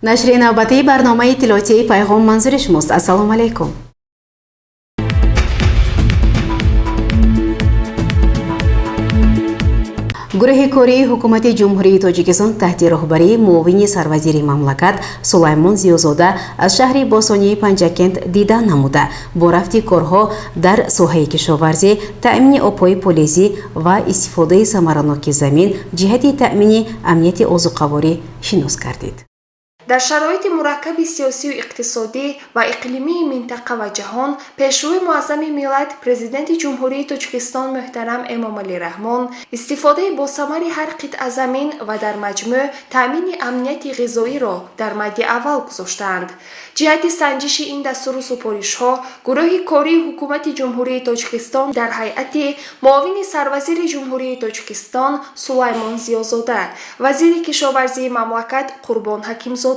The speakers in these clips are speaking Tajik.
Нашри навбатии барномаи иттилоотии «Пайғом» манзури шумост. Ассалому алайкум. Гурӯҳи кории Ҳукумати Ҷумҳурии Тоҷикистон таҳти роҳбарии муовини сарвазири мамлакат Сулаймон Зиёзода аз шаҳри бостонии Панҷакент дидан намуда, бо рафти корҳо дар соҳаи кишоварзӣ, таъмини обҳои полезӣ ва истифодаи самараноки замин ҷиҳати таъмини амнияти озуқаворӣ шинос гардид. Дар шароити мураккаби сиёсию иқтисодӣ ва иқлимии минтақа ва ҷаҳон, Пешвои муаззами миллат, Президенти Ҷумҳурии Тоҷикистон муҳтарам Эмомалӣ Раҳмон истифодаи босамари ҳар қитъа замин ва дар маҷмӯъ таъмини амнияти ғизоиро дар мадди аввал гузоштаанд. Ҷиҳати санҷиши ин дастуру супоришҳо гурӯҳи кории Ҳукумати Ҷумҳурии Тоҷикистон дар ҳайати муовини сарвазири Ҷумҳурии Тоҷикистон Сулаймон Зиёзода, вазири кишоварзии мамлакат Қурбон Ҳакимзода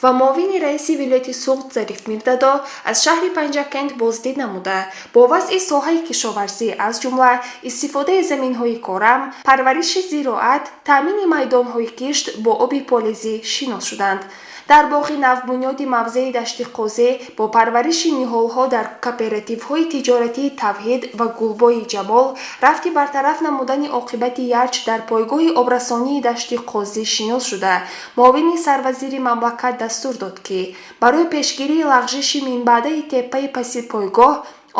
ва муовини раиси вилояти Суғд Зариф Мирдадо аз шаҳри Панҷакент боздид намуда, бо вазъи соҳаи кишоварзӣ, аз ҷумла истифодаи заминҳои корам, парвариши зироат, таъмини майдонҳои кишт бо оби полезӣ шинос шуданд. Дар боғи навбунёди мавзеи Дашти Қозӣ бо парвариши ниҳолҳо дар кооперативҳои тиҷоратии Тавҳид ва Гулбои Ҷамол, рафти бартараф намудани оқибати ярч дар пойгоҳи обрасонии Дашти Қозӣ шинос шуда, муовини сарвазири мамлакат дастур дод, ки барои пешгирии лағжиши минбаъдаи теппаи паси пойгоҳ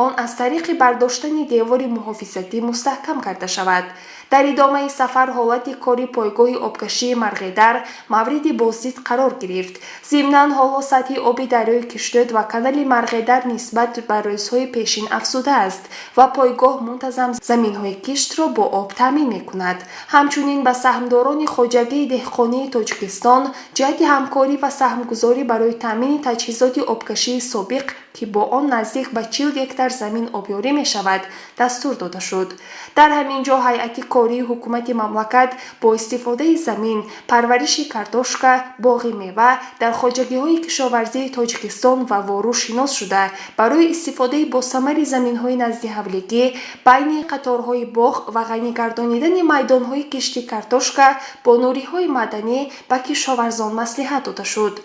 он аз тариқи бардоштани девори муҳофизатӣ мустаҳкам карда шавад. Дар идомаи сафар ҳолати кори пойгоҳи обкашии Марғедар мавриди боздид қарор гирифт. Зимнан, ҳоло сатҳи оби дарёи Киштӯд ва канали Марғедар нисбат ба рӯзҳои пешин афзудааст ва пойгоҳ мунтазам заминҳои киштро бо об таъмин мекунад. Ҳамчунин ба саҳмдорони хоҷагии деҳқонии Тоҷикистон ҷиҳати ҳамкорӣ ва саҳмгузорӣ барои таъмини таҷҳизоти обкашии собиқ, ки бо он наздик ба 40 гектар замин обёрӣ мешавад, дастур дода шуд. Дар ҳамин ҷо ҳайати кории ҳукумати мамлакат бо истифодаи замин, парвариши картошка, боғи мева дар хоҷагиҳои кишоварзии Тоҷикистон ва Вору шинос шуда, барои истифодаи босамари заминҳои наздиҳавлигӣ, байни қаторҳои боғ ва ғанигардонидани майдонҳои кишти картошка бо нуриҳои маъданӣ ба кишоварзон маслиҳат дода шуд.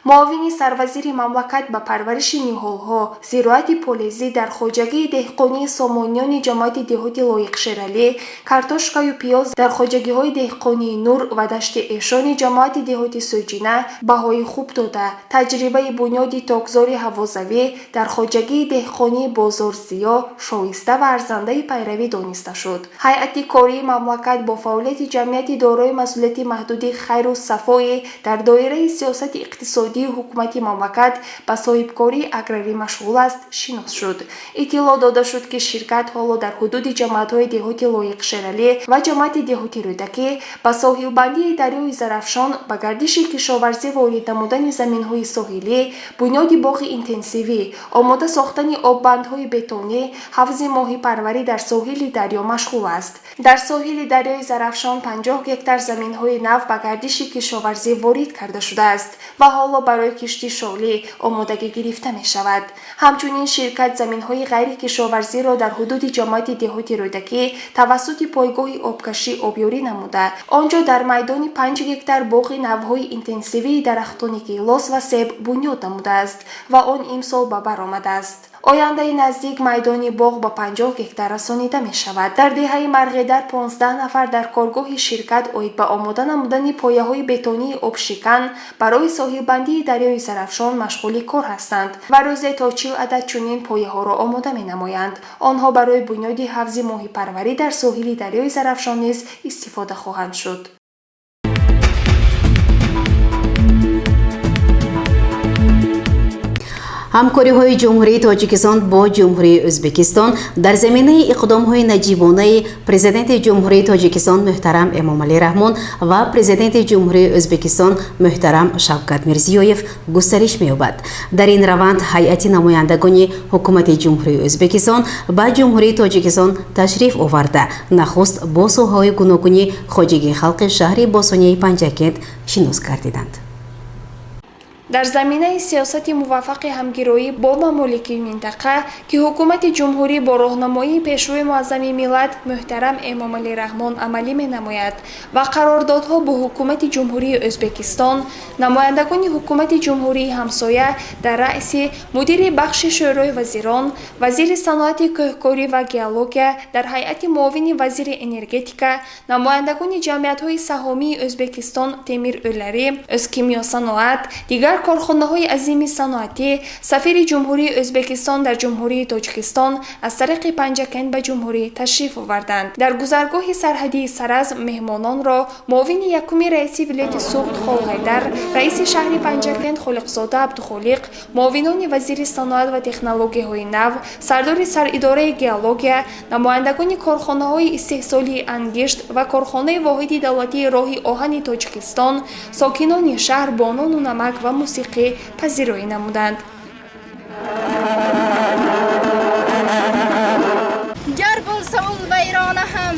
Муовини сарвазири мамлакат ба парвариши ниҳолҳо, зироати полезӣ дар хоҷагии деҳқонии Сомониёни ҷамоати деҳоти Лоиқ Шералӣ, картошкаю пиёз дар хоҷагиҳои деҳқонии Нур ва Дашти Эшони ҷамоати деҳоти Сӯйчина баҳои хуб дода, таҷрибаи бунёди токзори ҳавозавӣ дар хоҷагии деҳқонии Бозорзиё шоиста ва арзандаи пайравӣ дониста шуд. Ҳайати кории мамлакат бо фаъолияти ҷамъияти дорои масъулияти маҳдуди Хайру Сафоӣ дар доираи сиёсати иқтисодии ҳукумати мамлакат ба соҳибкории аграрӣ машғул аст шинос шуд. Иттилоъ дода шуд, ки ширкат ҳоло дар ҳудуди ҷамоатҳои деҳоти Лоиқ Шералӣ ва ҷамоати деҳоти Рӯдакӣ ба соҳилбандии дарёи Зарафшон, ба гардиши кишоварзӣ ворид намудани заминҳои соҳилӣ, бунёди боғи интенсивӣ, омода сохтани оббандҳои бетонӣ, ҳавзи моҳипарварӣ дар соҳили дарё машғул аст. Дар соҳили дарёи Зарафшон 50 гектар заминҳои нав ба гардиши кишоварзӣ ворид карда шудааст ва ҳоло барои кишти шолӣ омодагӣ гирифта мешавад. Ҳамчунин ширкат заминҳои ғайрикишоварзиро дар ҳудуди ҷамоати деҳоти Рӯдакӣ тавассути пойгоҳи обкашӣ обёрӣ намуда, он ҷо дар майдони 5 гектар боғи навъҳои интенсивии дарахтони гелос ва себ бунёд намудааст ва он имсол ба бар омадааст. Ояндаи наздик майдони боғ ба 50 гектар расонида мешавад. Дар деҳаи Марғедар 15 нафар дар коргоҳи ширкат оид ба омода намудани пояҳои бетонии обшикан барои соҳилбандии дарёи Зарафшон машғули кор ҳастанд ва рӯзе то 40 адад чунин пояҳоро омода менамоянд. Онҳо барои бунёди ҳавзи моҳипарварӣ дар соҳили дарёи Зарафшон низ истифода хоҳанд шуд. Ҳамкориҳои Ҷумҳурии Тоҷикистон бо Ҷумҳурии Ӯзбекистон дар заминаи иқдомҳои наҷибонаи Президенти Ҷумҳурии Тоҷикистон муҳтарам Эмомалӣ Раҳмон ва Президенти Ҷумҳурии Ӯзбекистон муҳтарам Шавкат Мирзиёев густариш меёбад. Дар ин раванд ҳайати намояндагони Ҳукумати Ҷумҳурии Ӯзбекистон ба Ҷумҳурии Тоҷикистон ташриф оварда, нахуст бо соҳаҳои гуногуни хоҷагии халқи шаҳри бостонии Панҷакент шинос гардиданд. Дар заминаи сиёсати муваффақи ҳамгироӣ бо мамолики минтақа, ки ҳукумати ҷумҳурӣ бо роҳнамоии Пешвои муаззами миллат муҳтарам Эмомалӣ Раҳмон амалӣ менамояд ва қарордодҳо бо ҳукумати Ҷумҳурии Ӯзбекистон, намояндагони ҳукумати ҷумҳурии ҳамсоя дар раъси мудири бахши Шӯрои вазирон, вазири саноати кӯҳкорӣ ва геология дар ҳайати муовини вазири энергетика, намояндагони ҷамъиятҳои саҳомии Ӯзбекистон Темир Ӯлари, Ӯзкимёсаноат, дигар корхонаҳои азими саноатӣ, сафири Ҷумҳурии Ӯзбекистон дар Ҷумҳурии Тоҷикистон аз тариқи Панҷакент ба ҷумҳурӣ ташриф оварданд. Дар гузаргоҳи сарҳадии Саразм меҳмононро муовини якуми раиси вилояти Суғд Холҳайдар, раиси шаҳри Панҷакент Холиқзода Абдухолиқ, муовинони вазири саноат ва технологияҳои нав, сардори саридораи геология, намояндагони корхонаҳои истеҳсолии ангишт ва корхонаи воҳиди давлатии роҳи оҳани Тоҷикистон, сокинони шаҳр бо нону намак ва мусиқӣ пазироӣ намуданд. Гар bo'lsa ul vayrona ham,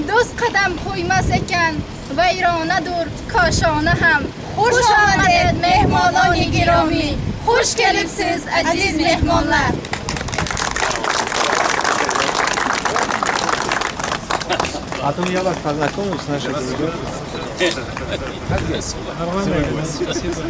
do'st qadam qo'ymas ekan, vayronadur koshona ham. Xush omaded, mehmononi giromiy, xush kelibsiz, aziz mehmonlar. А то я вас познакомлю с нашей делегацией. Нормально, спасибо.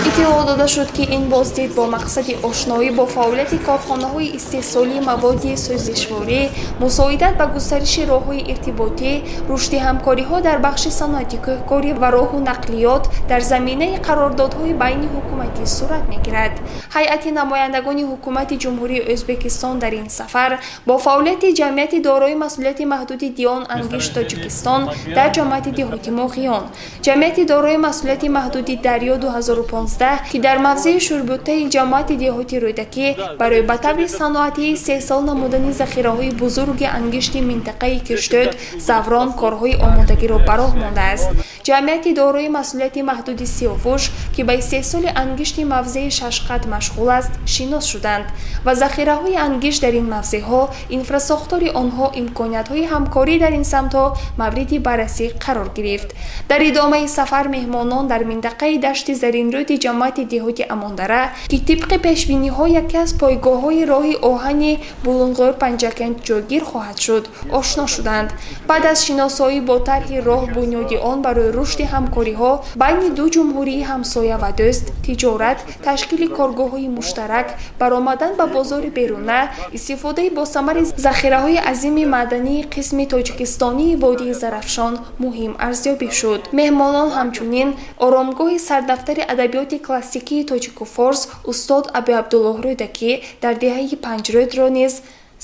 Иттилоъ дода шуд, ки ин боздид бо мақсади ошноӣ бо фаъолияти корхонаҳои истеҳсолии маводи сӯзишворӣ, мусоидат ба густариши роҳҳои иртиботӣ, рушди ҳамкориҳо дар бахши саноати кӯҳкорӣ ва роҳу нақлиёт дар заминаи қарордодҳои байни ҳукуматӣ сурат мегирад. Ҳайати намояндагони ҳукумати Ҷумҳурии Ӯзбекистон дар ин сафар бо фаъолияти ҷамъияти дорои масъулияти маҳдуди Диён Ангишт Тоҷикистон дар ҷамоати деҳоти Моғиён, ҷамъияти дорои масъулияти маҳдуди Дарё 2015, ки дар мавзеи Шӯрбутаи ҷамоати деҳоти Рӯдакӣ барои ба таври саноатӣ истеҳсол намудани захираҳои бузурги ангишти минтақаи Киштӯд Заврон корҳои омодагиро ба роҳ мондааст, ҷамъияти дорои масъулияти маҳдуди Сиёвуш, ки ба истеҳсоли ангишти мавзеи Шашқат машғул аст, шинос шуданд ва захираҳои ангишт дар ин мавзеъҳо, инфрасохтори онҳо, имкониятҳои ҳамкорӣ дар ин самтҳо мавриди баррасӣ қарор гирифт. Дар идомаи сафар меҳмонон дар минтақаи дашти Заринрӯди ҷамоати деҳоти Амондара, ки тибқи пешбиниҳо яке аз пойгоҳҳои роҳи оҳани Булунғӯр Панҷакент ҷойгир хоҳад шуд, ошно шуданд. Баъд аз шиносоӣ бо тарҳи роҳ, бунёди он барои рушди ҳамкориҳо байни ду ҷумҳурии ҳамсоя ва дӯст, тиҷорат, ташкили коргоҳҳои муштарак, баромадан ба бозори беруна, истифодаи босамари захираҳои азими маъдании қисми тоҷикистонии водии Зарафшон муҳим арзёбӣ шуд. Меҳмонон ҳамчунин оромгоҳи сардафтари адабиёти классикии тоҷику форс устод Абуабдуллоҳ Рӯдакӣ дар деҳаи Панҷрӯдро низ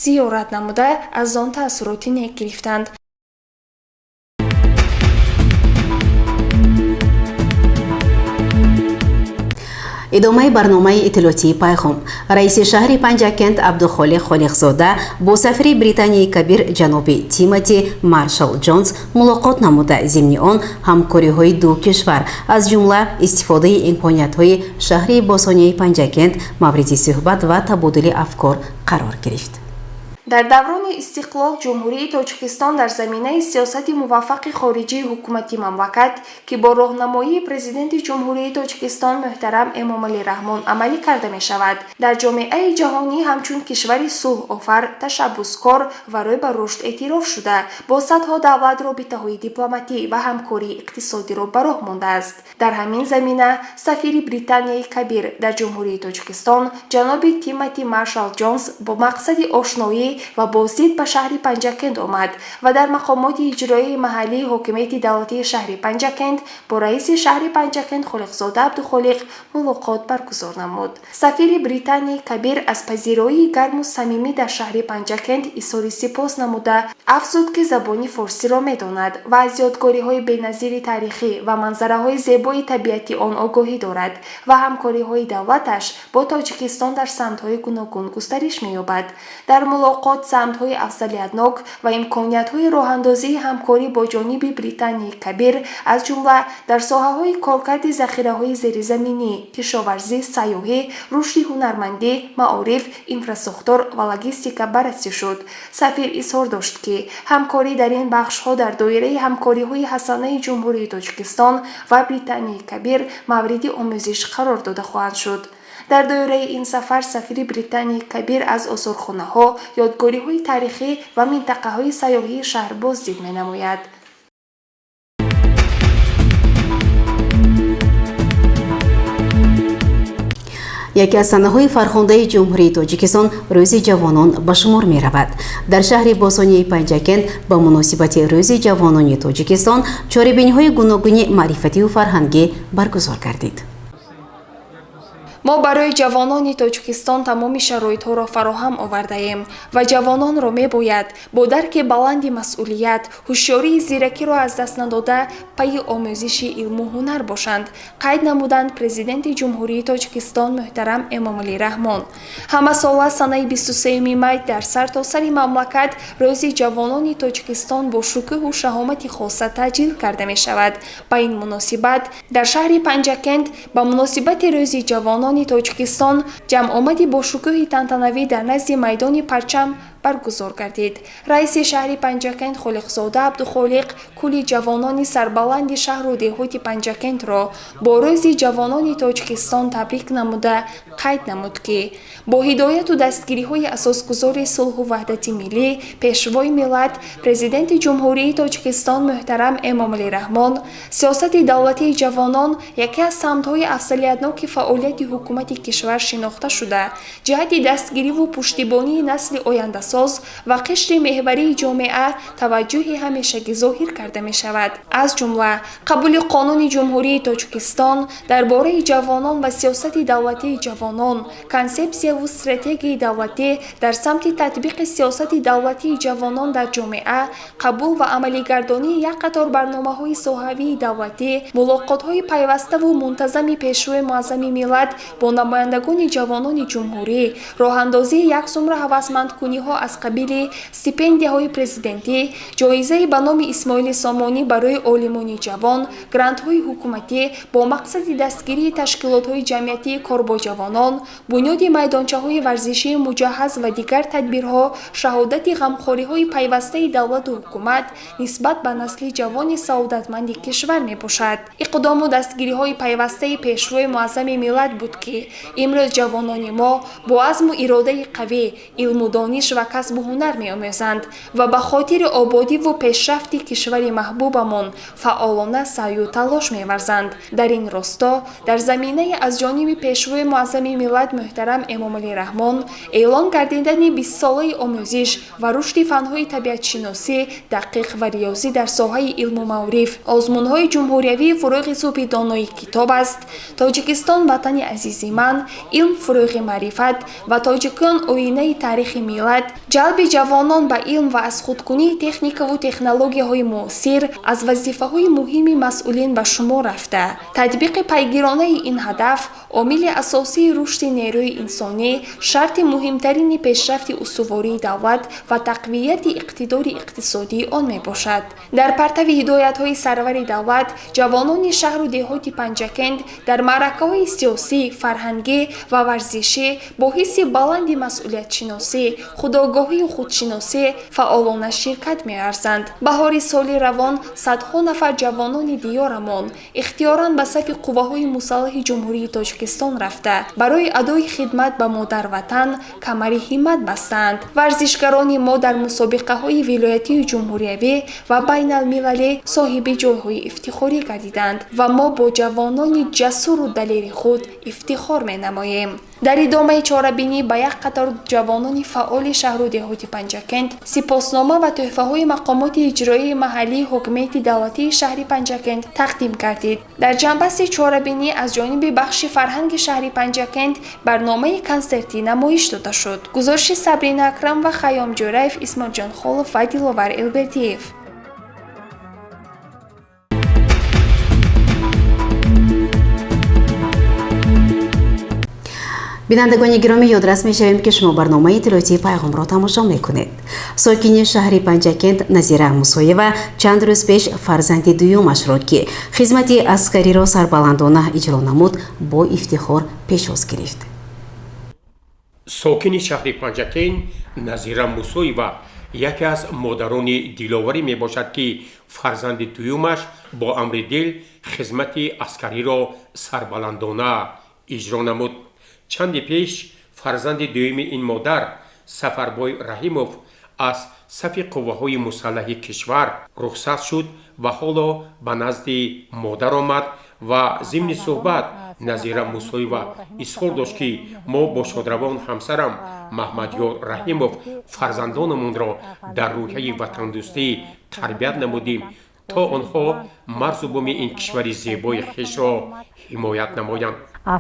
зиёрат намуда, аз он таассуроти нек гирифтанд. Идомаи барномаи иттилоотии Пайғом. Раиси шаҳри Панҷакент Абдухолиқ Холиқзода бо сафири Британияи Кабир ҷаноби Тимоти Маршал Ҷонс мулоқот намуда, зимни он ҳамкориҳои ду кишвар, аз ҷумла истифодаи имкониятҳои шаҳри босонияи Панҷакент мавриди суҳбат ва табодули афкор қарор гирифт. Дар даврони истиқлол Ҷумҳурии Тоҷикистон дар заминаи сиёсати муваффақи хориҷии ҳукумати мамлакат, ки бо роҳнамоии Президенти Ҷумҳурии Тоҷикистон муҳтарам Эмомалӣ Раҳмон амалӣ карда мешавад, дар ҷомеаи ҷаҳонӣ ҳамчун кишвари сулҳофар, ташаббускор ва рӯй ба рушд эътироф шуда, бо садҳо давлат робитаҳои дипломатӣ ва ҳамкории иқтисодиро ба роҳ мондааст. Дар ҳамин замина сафири Британияи Кабир дар Ҷумҳурии Тоҷикистон ҷаноби Тимоти Маршал Ҷонс бо мақсади ошноӣ ва боздид ба шаҳри Панҷакент омад ва дар мақомоти иҷроияи маҳаллии ҳокимияти давлатии шаҳри Панҷакент бо раиси шаҳри Панҷакент Холиқзода Абдухолиқ мулоқот баргузор намуд. Сафири Британияи Кабир аз пазироии гарму самимӣ дар шаҳри Панҷакент изҳори сипос намуда, афзуд, ки забони форсиро медонад ва аз ёдгориҳои беназири таърихӣ ва манзараҳои зебои табиати он огоҳӣ дорад ва ҳамкориҳои давлаташ бо Тоҷикистон дар самтҳои гуногун густариш меёбад. Дар мулоқот Мулоқот самтҳои афзалиятнок ва имкониятҳои роҳандозии ҳамкорӣ бо ҷониби Британияи Кабир, аз ҷумла дар соҳаҳои коркарди захираҳои зеризаминӣ, кишоварзӣ, сайёҳӣ, рушди ҳунармандӣ, маориф, инфрасохтор ва логистика баррасӣ шуд. Сафир изҳор дошт, ки ҳамкорӣ дар ин бахшҳо дар доираи ҳамкориҳои ҳасанаи Ҷумҳурии Тоҷикистон ва Британияи Кабир мавриди омӯзиш қарор дода хоҳанд шуд. Дар доираи ин сафар сафири Британияи Кабир аз осорхонаҳо, ёдгориҳои таърихӣ ва минтақаҳои сайёҳии шаҳр боздид менамояд. Яке аз санаҳои фархундаи Ҷумҳурии Тоҷикистон Рӯзи ҷавонон ба шумор меравад. Дар шаҳри бостонии Панҷакент ба муносибати Рӯзи ҷавонони Тоҷикистон чорабиниҳои гуногуни маърифативу фарҳангӣ баргузор гардид. Мо барои ҷавонони Тоҷикистон тамоми шароитҳоро фароҳам овардаем ва ҷавононро мебояд бо дарки баланди масъулият, ҳушёрии зиракиро аз даст надода, пайи омӯзиши илму ҳунар бошанд, қайд намуданд Президенти Ҷумҳурии Тоҷикистон муҳтарам Эмомалӣ Раҳмон. Ҳамасола санаи 23 май дар сартосари мамлакат Рӯзи ҷавонони Тоҷикистон бо шукӯҳу шаҳомати хоса таҷлил карда мешавад. Ба ин муносибат дар шаҳри Панҷакент ба муносибати Рӯзи ҷавонони Тоҷикистон ҷамъомади бошукӯҳи тантанавӣ дар назди майдони Парчам баргузор гардид. Раиси шаҳри Панҷакент Холиқзода Абдухолиқ кулли ҷавонони сарбаланди шаҳру деҳоти Панҷакентро бо Рӯзи ҷавонони Тоҷикистон табрик намуда, қайд намуд, ки бо ҳидояту дастгириҳои асосгузори сулҳу ваҳдати миллӣ, Пешвои миллат, Президенти Ҷумҳурии Тоҷикистон муҳтарам Эмомалӣ Раҳмон сиёсати давлатии ҷавонон яке аз самтҳои афзалиятноки фаъолияти ҳукумати кишвар шинохта шуда, ҷиҳати дастгириву пуштибонии насли ояндасоз ва қишри меҳварии ҷомеа таваҷҷӯҳи ҳамешагӣ зоҳир карда мешавад. Аз ҷумла қабули Қонуни Ҷумҳурии Тоҷикистон дар бораи ҷавонон ва сиёсати давлатии ҷавонон, Консепсияву стратегияи давлатӣ дар самти татбиқи сиёсати давлатии ҷавонон дар ҷомеа, қабул ва амалигардонии як қатор барномаҳои соҳавии давлатӣ, мулоқотҳои пайваставу мунтазами Пешвои муаззами миллат бо намояндагони ҷавонони ҷумҳурӣ, роҳандозии як зумра ҳавасмандкуниҳо аз қабили стипендияҳои президентӣ, ҷоизаи ба номи Исмоили Сомонӣ барои олимони ҷавон, грантҳои ҳукуматӣ бо мақсади дастгирии ташкилотҳои ҷамъиятии кор бо ҷавонон, бунёди майдончаҳои варзишии муҷаҳҳаз ва дигар тадбирҳо шаҳодати ғамхориҳои пайвастаи давлату ҳукумат нисбат ба насли ҷавони саодатманди кишвар мебошад. Иқдому дастгириҳои пайвастаи Пешвои муаззами миллат буд, ки имрӯз ҷавонони мо бо азму иродаи қавӣ илму дониш ва касбу ҳунар меомӯзанд ва ба хотири ободиву пешрафти кишвари маҳбубамон фаъолона саъю талош меварзанд. Дар ин росто дар заминаи аз ҷониби Пешвои муаззами миллат муҳтарам Эмомалӣ Раҳмон эълон гардидани 20-солаи омӯзиш ва рушди фанҳои табиатшиносӣ, дақиқ ва риёзӣ дар соҳаи илму маориф, озмунҳои ҷумҳуриявии «Фурӯғи субҳи донои китоб аст», «Тоҷикистон ватани азизи ман», «Илм фурӯғи маърифат» ва «Тоҷикон оинаи таърихи миллат», ҷалби ҷавонон ба илм ва аз худкунии техникаву технологияҳои муосир аз вазифаҳои муҳими масъулин ба шумор рафта, татбиқи пайгиронаи ин ҳадаф омили асосии рушди нерӯи инсонӣ, шарти муҳимтарини пешрафти устувории давлат ва тақвияти иқтидори иқтисодии он мебошад. Дар партави ҳидоятҳои сарвари давлат ҷавонони шаҳру деҳоти Панҷакент дар маъракаҳои сиёсӣ, фарҳангӣ ва варзишӣ бо ҳисси баланди масъулиятшиносӣ, худогоҳию худшиносӣ фаъолона ширкат меарзанд. Баҳори соли равон садҳо нафар ҷавонони диёрамон ихтиёран ба сафи қувваҳои мусаллаҳи Ҷумҳурии Тоҷикистон рафта, барои адои хидмат ба модарватан камари ҳиммат бастанд. Варзишгарони мо дар мусобиқаҳои вилоятию ҷумҳуриявӣ ва байналмилалӣ соҳиби ҷойҳои ифтихорӣ гардиданд ва мо бо ҷавонони ҷасуру далери худ ифтихор менамоем. Дар идомаи чорабинӣ ба як қатор ҷавонони фаъоли шаҳру деҳоти Панҷакент сипоснома ва тӯҳфаҳои мақомоти иҷроии маҳаллии ҳокимияти давлатии шаҳри Панҷакент тақдим гардид. Дар ҷанбасти чорабинӣ аз ҷониби бахши фарҳанги шаҳри Панҷакент барномаи консертӣ намоиш дода шуд. Гузориши Сабрина Акрам ва Хайём Ҷӯраев, Исмоилҷон Холов ва Диловар Элбердиев. Бинандагони гиромӣ, ёдрас мешавем, ки шумо барномаи иттилоотии Пайғомро тамошо мекунед. Сокини шаҳри Панҷакент Назира Мусоева чанд рӯз пеш фарзанди дуюмашро, ки хизмати аскариро сарбаландона иҷро намуд, бо ифтихор пешвоз гирифт. Сокини шаҳри Панҷакент Назира Мусоева яке аз модарони диловарӣ мебошад, ки фарзанди дуюмаш бо амри дил хизмати аскариро сарбаландона иҷро намуд. Чанде пеш фарзанди дуюми ин модар, Сафарбой Раҳимов, аз сафи қувваҳои мусаллаҳи кишвар рухсат шуд ва ҳоло ба назди модар омад. Ва зимни суҳбат Назира Мусоева изҳор дошт, ки мо бо шодравон ҳамсарам Маҳмадёр Раҳимов фарзандонамонро дар рӯҳияи ватандӯстӣ тарбият намудем, то онҳо марзу буми ин кишвари зебои хешро ҳимоят намоянд.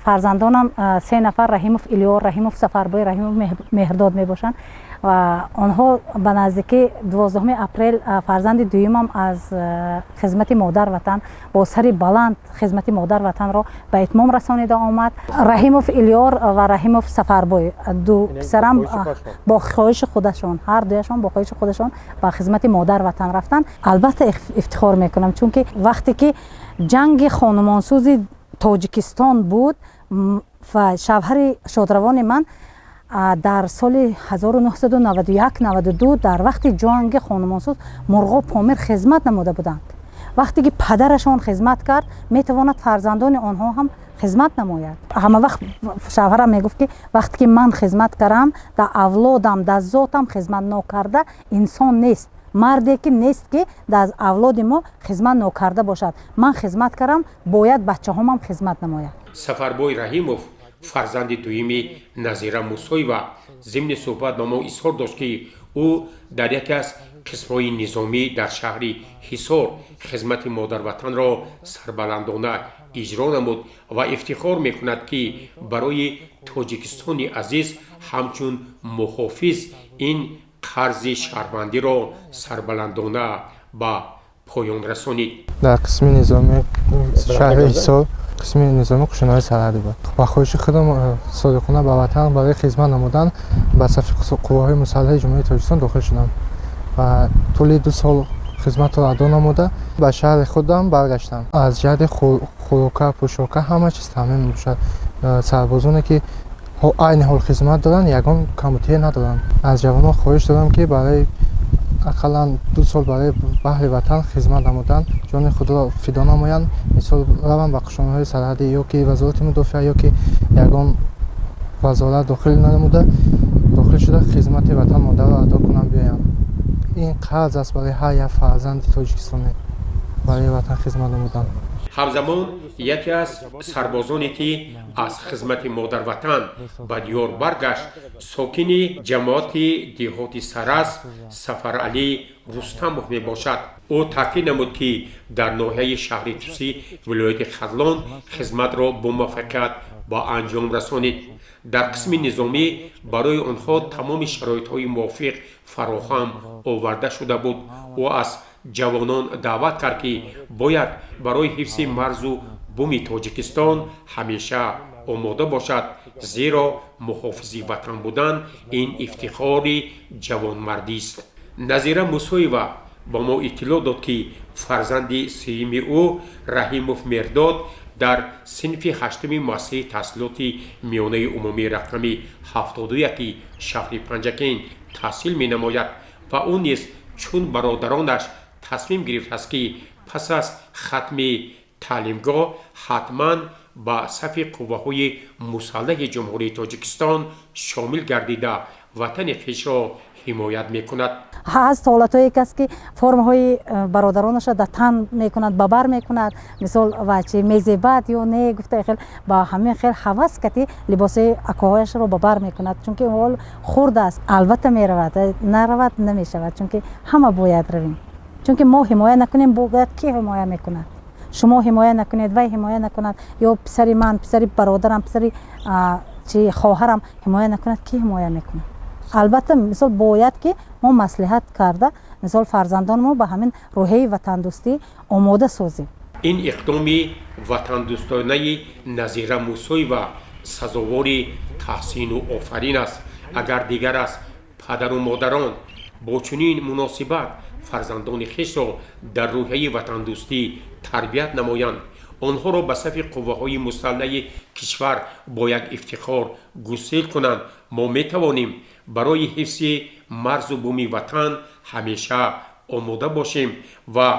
Фарзандонам се нафар: Раҳимов Илёр, Раҳимов Сафарбой, Раҳимов Меҳрдод мебошанд. Ва онҳо ба наздикӣ 12 апрел фарзанди дуюмам аз хизмати модар ватан бо сари баланд хизмати модар ватанро ба итмом расонида омад. Раҳимов Илёр ва Раҳимов Сафарбой, ду писарам, бо хоҳиши худашон, ҳар дуяшон бо хоҳиши худашон ба хизмати модар ватан рафтанд. Албатта, ифтихор мекунам, чунки вақте ки ҷанги хонумонсӯзи Тоҷикистон буд ва шавҳари шодравони ман дар соли 1991-92 дар вақти ҷанги хонумонсӯз Мурғоб, Помир хизмат намуда буданд. Вақте ки падарашон хизмат кард, метавонад фарзандони онҳо ҳам хизмат намояд. Ҳама вақт шавҳарам мегуфт, ки вақте ки ман хизмат кардам, дар авлодам, дар зотам хизмат нокарда инсон нест, марде ки нест, ки дар авлоди мо хизмат нокарда бошад. Ман хизмат кардам, бояд бачаҳомам хизмат намояд. Сафарбой Раҳимов, фарзанди дуюми Назира Мусоева, зимни суҳбат ба мо изҳор дошт, ки ӯ дар яке аз қисмҳои низомӣ дар шаҳри Ҳисор хизмати модарватанро сарбаландона иҷро намуд ва ифтихор мекунад, ки барои Тоҷикистони азиз ҳамчун муҳофиз ин қарзи шаҳрвандиро сарбаландона ба поён расонид. Дар қисми низомии шаҳри Ҳисор, қисми низоми қӯшунҳои сарҳадӣ буд. Ба хоҳиши худам содиқона ба ватан барои хизмат намудан ба сафи қувваҳои мусаллаҳи Ҷумҳурии Тоҷикистон дохил шудам ва тӯли 2 сол хизматро адо намуда, ба шаҳри худам баргаштам. Аз ҷиҳати хӯрока, пӯшока ҳама чиз таъмин мебошад. Сарбозоне ки айни ҳол хизмат доранд, ягон камбудие надоранд. Аз ҷавонон хоҳиш дорам, ки барои ақаллан 2 сол барои баҳри ватан хизмат намудан ҷони худро фидо намоянд. Мисол, раванд ба қӯшунҳои сарҳадӣ ё ки Вазорати мудофиа, ё ки ягон вазорат дохил намуда, дохил шуда, хизмати ватан модарро адо кунанд, биёянд. Ин қарз аст барои ҳар як фарзанди тоҷикистонӣ барои ватан хизмат намудан. Ҳамзамон яке аз сарбозоне, ки аз хизмати модарватан ба диёр баргашт, сокини ҷамоати деҳоти Сараз Сафаралӣ Рустамов мебошад. Ӯ таъкид намуд, ки дар ноҳияи шаҳри Тусӣ вилояти Хатлон хизматро бомуваффақият ба анҷом расонид. Дар қисми низомӣ барои онҳо тамоми шароитҳои мувофиқ фароҳам оварда шуда буд. Ӯ аз ҷавонон даъват кард, ки бояд барои ҳифзи марзу буми Тоҷикистон ҳамеша омода бошад, зеро муҳофизи ватан будан ин ифтихори ҷавонмардист. Назира Мусоева ба мо иттилоъ дод, ки фарзанди сеюми ӯ, Раҳимов Мердод, дар синфи ҳаштуми муассисаи таҳсилоти миёнаи умумии рақами 71 шаҳри Панҷакент таҳсил менамояд ва ӯ низ чун бародаронаш тасмим гирифтааст, ки пас аз хатми таълимгоҳ ҳатман ба сафи қувваҳои мусаллаҳи Ҷумҳурии Тоҷикистон шомил гардида, ватани хешро ҳимоят мекунад. Ҳаст ҳолатҳое ки аст, ки формаҳои бародаронашро дар тан мекунад, ба бар мекунад, мисол, ва чи мезебад ё не гуфта, хел ба ҳамин хел ҳавас кати либосҳои акоҳояшро ба бар мекунад, чунки ҳол хурд аст. Албатта меравад, наравад намешавад, чунки ҳама бояд равем, чунки мо ҳимоя накунем, бояд ки ҳимоя мекунад? Шумо ҳимоя накунед, вай ҳимоя накунад, ё писари ман, писари бародарам, писари чи хоҳарам ҳимоя накунад, кӣ ҳимоя мекунад? Албатта, мисол, бояд ки мо маслиҳат карда, мисол, фарзандони мо ба ҳамин рӯҳияи ватандӯстӣ омода созем. Ин иқдоми ватандӯстонаи Назира Мусоева Сазовори таҳсину офарин аст. Агар дигар аз падару модарон бо чунин муносибат фарзандони хешро дар рӯҳияи ватандӯстӣ тарбият намоянд, онҳоро ба сафи қувваҳои мусаллаҳи кишвар бо як ифтихор гусел кунанд, мо метавонем барои ҳифзи марзу буми ватан ҳамеша омода бошем ва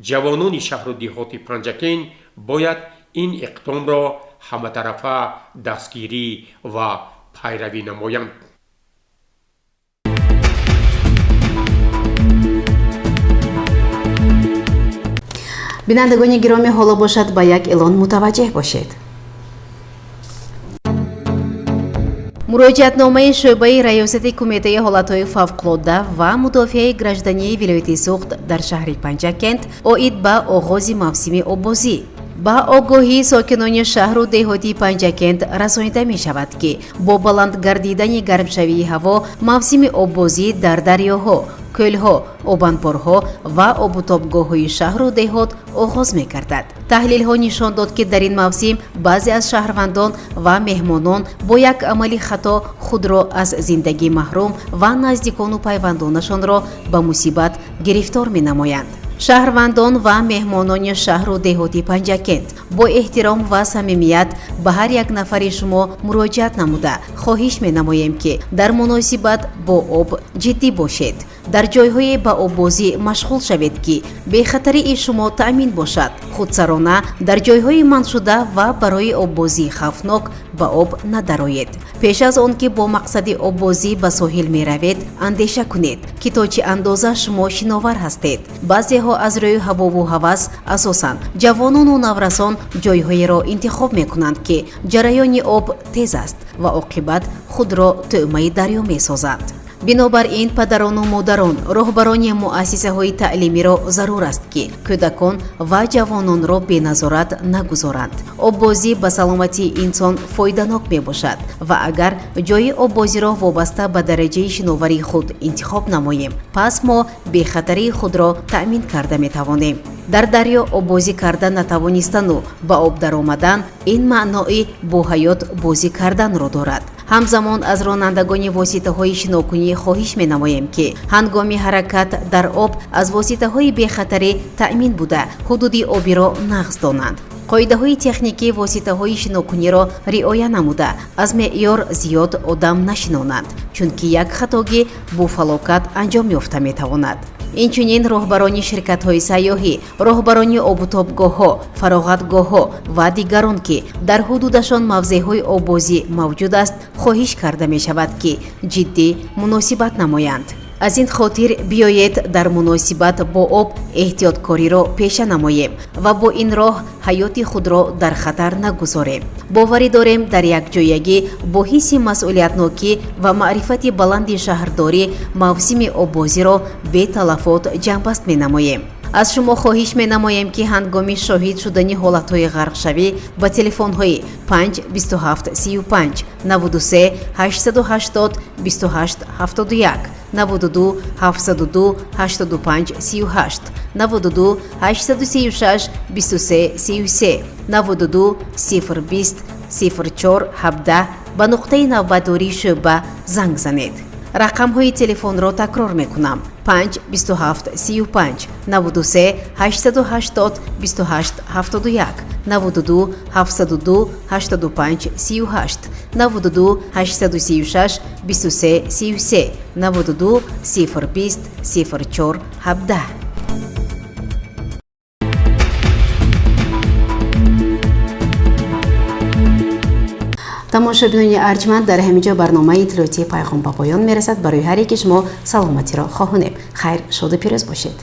ҷавонони шаҳру деҳоти Панҷакент бояд ин иқдомро ҳаматарафа дастгирӣ ва пайравӣ намоянд. Бинандагони гиромӣ, ҳоло бошад ба як эълон мутаваҷҷеҳ бошед. Муроҷиатномаи шӯъбаи раёсати Кумитаи ҳолатҳои фавқулодда ва мудофиаи граждании вилояти Суғд дар шаҳри Панҷакент оид ба оғози мавсими оббозӣ. Ба огоҳии сокинони шаҳру деҳоти Панҷакент расонида мешавад, ки бо баланд гардидани гармшавии ҳаво мавсими оббозӣ дар дарёҳо, кӯлҳо, обанборҳо ва обутобгоҳҳои шаҳру деҳот оғоз мегардад. Таҳлилҳо нишон дод, ки дар ин мавсим баъзе аз шаҳрвандон ва меҳмонон бо як амали хато худро аз зиндагӣ маҳрум ва наздикону пайвандонашонро ба мусибат гирифтор менамоянд. Шаҳрвандон ва меҳмонони шаҳру деҳоти Панҷакент, бо эҳтиром ва самимият ба ҳар як нафари шумо муроҷиат намуда хоҳиш менамоем, ки дар муносибат бо об ҷиддӣ бошед. Дар ҷойҳое ба оббозӣ машғул шавед, ки бехатарии шумо таъмин бошад. Худсарона дар ҷойҳои манъшуда ва барои оббозии хавфнок ба об надароед. Пеш аз он ки бо мақсади оббозӣ ба соҳил меравед, андеша кунед, ки то чӣ андоза шумо шиновар ҳастед. Баъзеҳо аз рӯи ҳавову ҳавас, асосан ҷавонону наврасон, ҷойҳоеро интихоб мекунанд, ки ҷараёни об тез аст ва оқибат худро тӯъмаи дарё месозанд. Бинобар ин, падарону модарон, роҳбарони муассисаҳои таълимиро зарур аст, ки кӯдакон ва ҷавононро беназорат нагузоранд. Оббозӣ ба саломатии инсон фоиданок мебошад ва агар ҷойи оббозиро вобаста ба дараҷаи шиноварии худ интихоб намоем, пас мо бехатарии худро таъмин карда метавонем. Дар дарё оббозӣ карда натавонистану ба об даромадан ин маънои бо ҳаёт бозӣ карданро дорад. Ҳамзамон аз ронандагони воситаҳои шинокунӣ хоҳиш менамоем, ки ҳангоми ҳаракат дар об аз воситаҳои бехатарӣ таъмин буда, ҳудуди обиро нағз донанд. Қоидаҳои техникии воситаҳои шинокуниро риоя намуда, аз меъёр зиёд одам нашинонанд, чунки як хатогӣ бо фалокат анҷом ёфта метавонад. Инчунин роҳбарони ширкатҳои сайёҳӣ, роҳбарони обутобгоҳҳо, фароғатгоҳҳо ва дигарон, ки дар ҳудудашон мавзеъҳои оббозӣ мавҷуд аст, хоҳиш карда мешавад, ки ҷиддӣ муносибат намоянд. Аз ин хотир биёед дар муносибат бо об эҳтиёткориро пеша намоем ва бо ин роҳ ҳаёти худро дар хатар нагузорем. Боварӣ дорем, дар якҷоягӣ бо ҳисси масъулиятнокӣ ва маърифати баланди шаҳрдорӣ мавсими оббозиро беталафот ҷамъбаст менамоем. Аз шумо хоҳиш менамоем, ки ҳангоми шоҳид шудани ҳолатҳои ғарқшавӣ ба телефонҳои 5 27 35, 93 880 28 71, 92 702 85 38, 92 836 23 33, 92 020 04 17 ба нуқтаи навбатдории шӯъба занг занед. Рақамҳои телефонро такрор мекунам: 5 27 35, 93 880 28 71, 92 702 85 38, 92 836 23 33, 92 020 04 17. Тамошобинони арҷманд, дар ҳамин ҷо барномаи иттилоотии Пайғом ба поён мерасад. Барои ҳар яки шумо саломатиро хоҳонем. Хайр, шоду пирӯз бошед.